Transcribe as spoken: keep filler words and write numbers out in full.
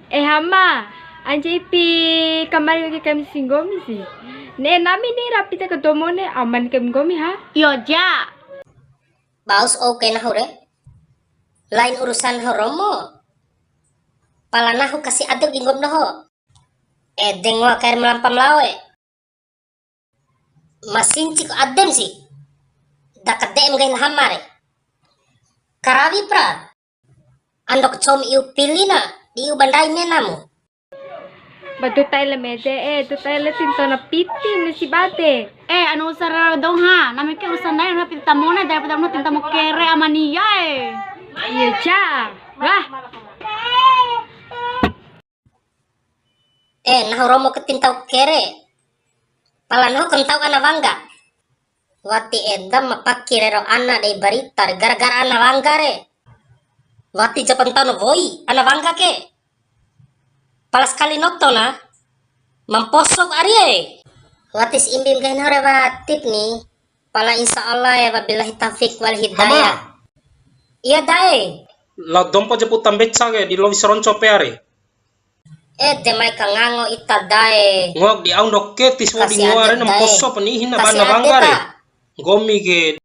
Eh, Hama, anca ipi kamari ke kami si nggomi si. Ne'e nami ni rapi ta ke domone, aman ke nggomi ha? Iyo ja. Baus ou ke nahu re. Lain urusan nahu romo. Pala nahu kasi ade di nggomi doho. Ede ngoa kair ma lampa ma lao e. Ma sinci ku adem si. Da kade'e nggahi la Hama re. Karawi pra. Ando ke comi iu pili na, di iu ba ndai menamu. Ba du ta'i le mede, e, du ta'i le tinto na piti mesi bade. E, anu urusan rau dou ha, nami ke urusan ndai na piti ta mone, daripada anu tinta mo kere amania e. Iya ja. Wah. E, nahu romo ke tinta kere. Pala nahu ke ntau ana wangga. Wati eda ma paki rero ana dei barita re, gara-gara ana wangga re. Wati japa ntau na woi, ana wangga ke. Pala sakali noto na, ma mposo ku ari e. Wati si imbi nggahi nahu re watip ni. Pala insya Allah ya, wabillahi taufik wal hidayah. Hama. Iya dae. La dompo japu tambeca ke, di lowi saronco pea re. Ede mai kangango ita dae. Ngoak di au ndoke tis ngodi ngoa re, na mposo pani ihi na bana wangga re. Nggomi ke.